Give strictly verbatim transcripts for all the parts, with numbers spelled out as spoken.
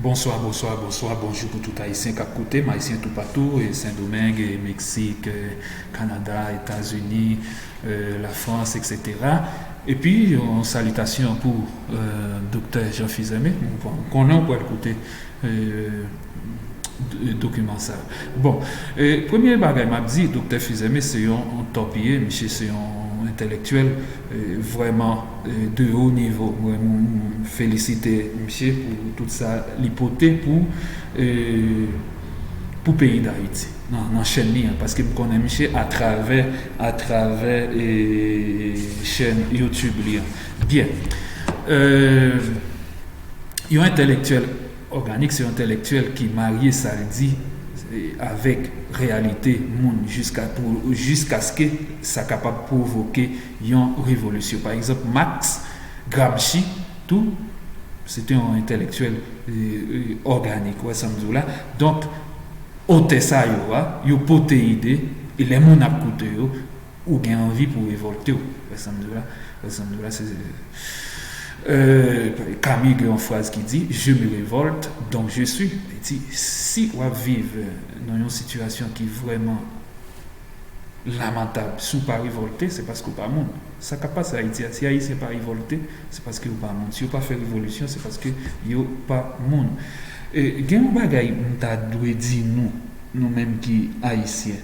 Bonswa, bonswa, bonswa, bonjou pou tout Ayisyen k ap koute m, Ayisyen toupatou, e Sendomeng, e Meksik, e Kanada, Etazini, e Lafrans, etsetera. Epi, yon salitasyon pou e, Doktè Jean Fils-Aimé, m konnen w pral koute e, d- dokiman sa. Bon, e, premye bagay m ap di, Doktè Fils-Aimé se yon, yon top li ye, misye se yon entelektyèl e, vrèman e, de haut niveau. Mwen, m felisite misye pou tout sa li pote pou e, pou peyi Dayiti nan, nan chèn li an, paske m konnen misye atravè atravè e, chèn YouTube li an. Byen. E, yon entelektyèl òganik se yon entelektyèl ki marye sa l di e, avèk reyalite moun jiska pou jiskaske sa kapab pwovoke yon revolisyon. Pa egzanp, Max Gramsci tou se te yon entelektyèl e, e, òganik, wè sa m di w la. Donk, otè sa yo a, yo pote ide, e lè moun ap koute yo, ou gen anvi pou revòlte w. Wè sa m di w la? Wè sa m di w la? Se e, Camus gen yon fraz ki di, Je me révolte, donc je suis. Li di, si w ap viv nan yon sitiyasyon ki vrèman lamantab, si w pa revòlte, se paske w pa moun. Sa k ap pase Ayiti a, si Ayisyen pa revòlte, se paske yo pa moun. Si yo pa fè revolisyon, se paske yo pa moun. E, gen yon bagay m ta dwe di nou, nou menm ki Ayisyen.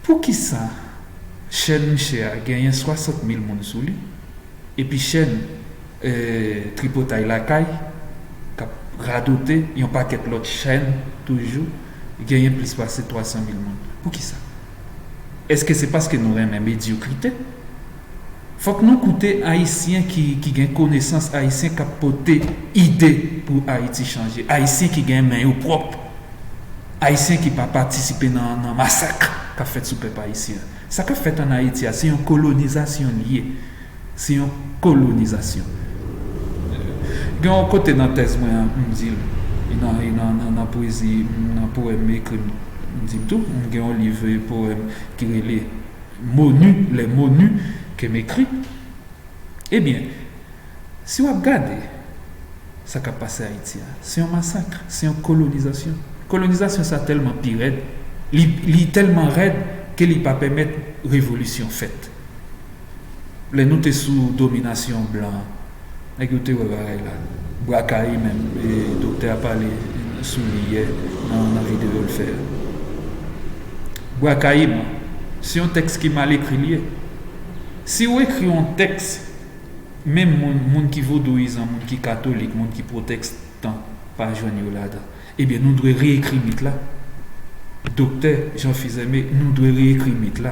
Poukisa chèn misye a genyen swasant mil moun sou li, epi chèn e, Tripotay Lakay k ap radote yon pakèt lòt chèn toujou genyen plis pase twa san mil moun? Poukisa? Èske se paske nou renmen medyokrite? Fòk nou koute Ayisyen ki, ki gen konesans, Ayisyen k ap pote ide pou Ayiti chanje, Ayisyen ki gen men yo pwòp, Ayisyen ki pa patisipe nan, nan masak k ap fèt sou pèp ayisyen an. Sa k ap fèt ann Ayiti a, se yon kolonizasyon li ye. Se yon kolonizasyon. Gen yon kote nan tèz mwen an, m di l, e nan, e nan, nan, nan pwezi, nan powèm m ekri, m di l tou, m gen yon liv e, powèm ki rele Mots nus, Les mots nus ke m ekri. Ebyen, si w ap gade sa k ap pase Ayiti a, se yon masak, se yon kolonizasyon. Kolonizasyon sa tèlman pi rèd, li, li tèlman rèd ke li pa pèmèt revolisyon fèt. Lè nou te sou dominasyon blan, nèg yo te wè bagay la. Bwa Kayi menm, e, doktè a pale sou li yè nan, nan videyo l fè a. Bwa Kayim, se yon tèks ki mal ekri l ye. Si w ekri yon tèks, menm moun, moun ki vodouyizan, moun ki katolik, moun ki pwotestan, pa jwenn yo ladan. Ebyen, nou dwe reekri mit la. Doktè Jean Fils-Aimé, nou dwe reekri mit la.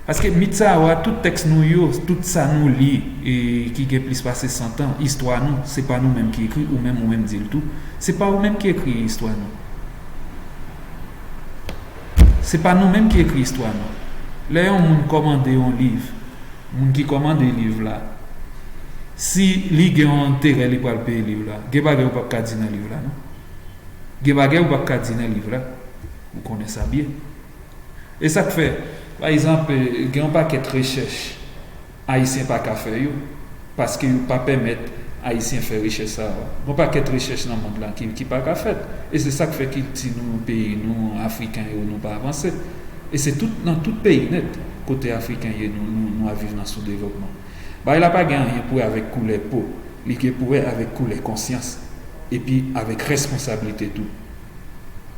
Paske mit sa yo a, tout tèks nou yo, tout sa nou li, e, ki gen plis pase san tan, istwa nou, se pa nou menm ki ekri, ou menm, ou menm di l tou. Se pa ou menm ki ekri istwa nou. Se pa nou menm ki ekri istwa nou. Lè yon moun kòmande yon liv, moun ki kòmande liv la, si li gen yon enterè, li pral peye liv la, gen bagay ou p ap ka di nan liv la, non. Gen bagay ou p ap ka di nan liv la. Ou konnen sa byen. E sa k fè, pa egzanp, e, gen yon pakèt rechèch Ayisyen pa ka fè yo, paske yo pa pèmèt Ayisyen fè rechèch sa yo. Gen yon pakèt rechèch nan mond lan ki, ki pa ka fèt. E se sa k fè kilti nou, peyi nou, Afriken yo, nou pa avanse. E se tout, nan tout peyi nèt, kote Afriken ye, nou, nou, nou ap viv nan soudevlopman. Bagay la pa gen anyen pou wè avèk koulè po. Li gen pou wè avèk koulè konsyans. Epi avèk responsablite tou.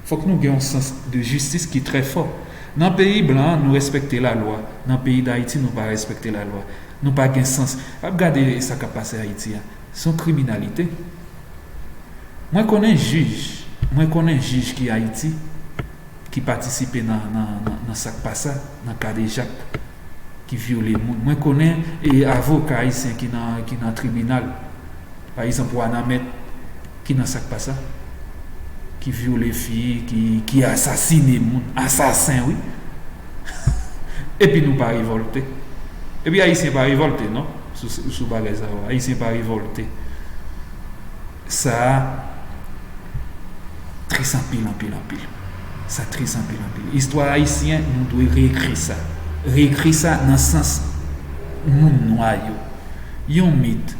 Fòk nou gen yon sans de jistis ki trè fò. Nan peyi blan an, nou respekte lalwa. Nan peyi Dayiti, nou pa respekte lalwa. Nou pa gen sans. Ap gade sa k ap pase Ayiti a. Se yon kriminalite. Mwen konnen jij. Mwen konnen jij ki Ayiti, ki patisipe nan, nan, nan, nan sa k pa sa, nan kadejak, ki vyole moun. Mwen konnen, e, avoka ayisyen ki nan, ki nan tribinal, pa egzanp, Wanament, ki nan sa k pa sa, ki vyole fi, ki, ki asasine moun, asasen, wi. Epi nou pa revòlte. Epi Ayisyen pa revòlte, non, sou, sou bagay sa yo. Ayisyen pa revòlte. Sa a tris anpil, anpil, anpil. Sa tris anpil, anpil. Istwa ayisyen, nou dwe reekri sa. Reekri sa nan sans moun nwa yo. Yon mit.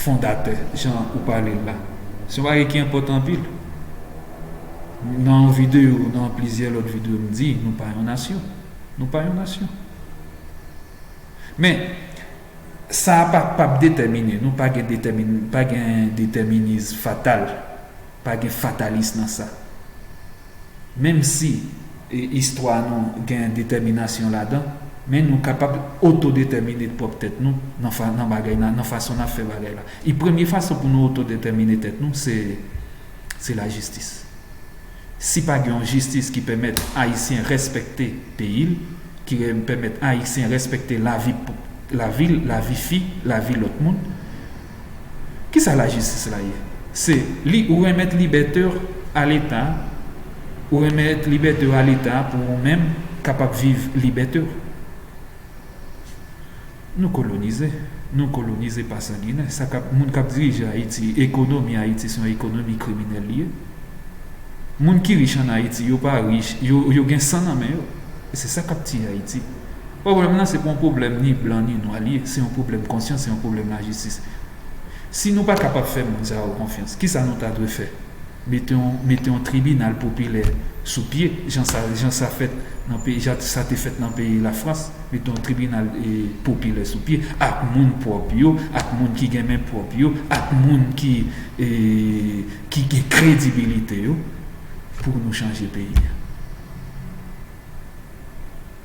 fondatè, jan ou pale l la. Se yon bagay ki enpòtan anpil. Nan yon videyo, nan plizyè lòt videyo, m di, nou pa yon nasyon. Nou pa yon nasyon. Men, sa a pa p ap detèmine nou, pa gen detèmin, pa gen detèminis fatal, pa gen fatalis nan sa. Menm si e, istwa nou gen detèminasyon ladan, men nou kapab otodetèmine pwòp tèt nou nan, fa, nan bagay nan, nan fason n ap fè bagay la. E premye fason pou nou otodetèmine tèt nou, se, se lajistis. Si pa gen yon jistis ki pèmèt Ayisyen respekte peyi l, ki pèmèt Ayisyen respekte lavi, lavi l, lavi fi, lavi lòt moun, kisa lajistis la ye? Se li ou remèt libète a Leta, ou remèt libète a Leta pou ou menm kapab viv libète. Nou kolonize, nou kolonize pa sanginè. Sa k ap, moun k ap dirije Ayiti, ekonomi Ayiti se yon ekonomi kriminèl li ye. Moun ki rich ann Ayiti, yo pa rich, yo, yo gen san nan men yo. E se sa k ap tiye Ayiti. Pwoblèm nan se pa yon pwoblèm ni blan ni nwa li ye, se yon pwoblèm konsyans, se yon pwoblèm lajistis. Si nou pa kapab fè moun sa yo konfyans, kisa nou ta dwe fè? Mete yon, mete yon tribinal popilè sou pye, jan sa, jan sa fèt nan peyi, jan sa te fèt nan peyi Lafrans, mete yon tribinal e, popilè sou pye, ak moun pwòp yo, ak moun ki gen men pwòp yo, ak moun ki, e, ki gen kredibilite yo, pou nou chanje peyi a.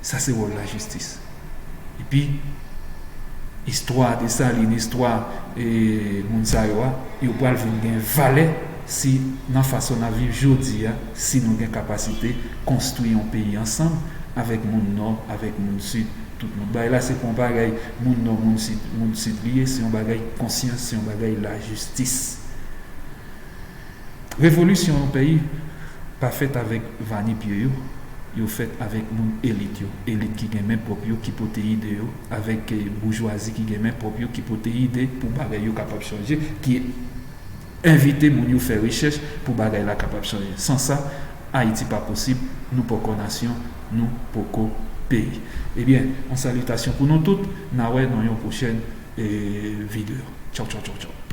Sa se wòl lajistis. Epi, istwa Desalin, istwa e, moun sa yo a, yo pral vin gen valè si nan fason n ap viv jodi a, si nou gen kapasite konstwi yon peyi ansanm avèk moun Nò, avèk moun Sid, tout moun. Bagay la se pa yon bagay moun Nò, moun Sid, moun Sid li ye, se yon bagay konsyans, se yon bagay lajistis. Revolisyon yon peyi pa fèt avèk va ni pye yo, yo fèt avèk moun elit yo. Elit ki gen men pwòp yo, ki pote ide yo, avèk eh, boujwazi ki gen men pwòp yo, ki pote ide pou bagay yo kapab chanje, ki envite moun yo fè rechèch pou bagay la kapab chanje. San sa, Ayiti pa posib, nou poko nasyon, nou poko peyi. Ebyen, yon salitasyon pou nou tout, n a wè nan yon pwochèn eh, videyo. Tchaw, tchaw, tchaw, tchaw.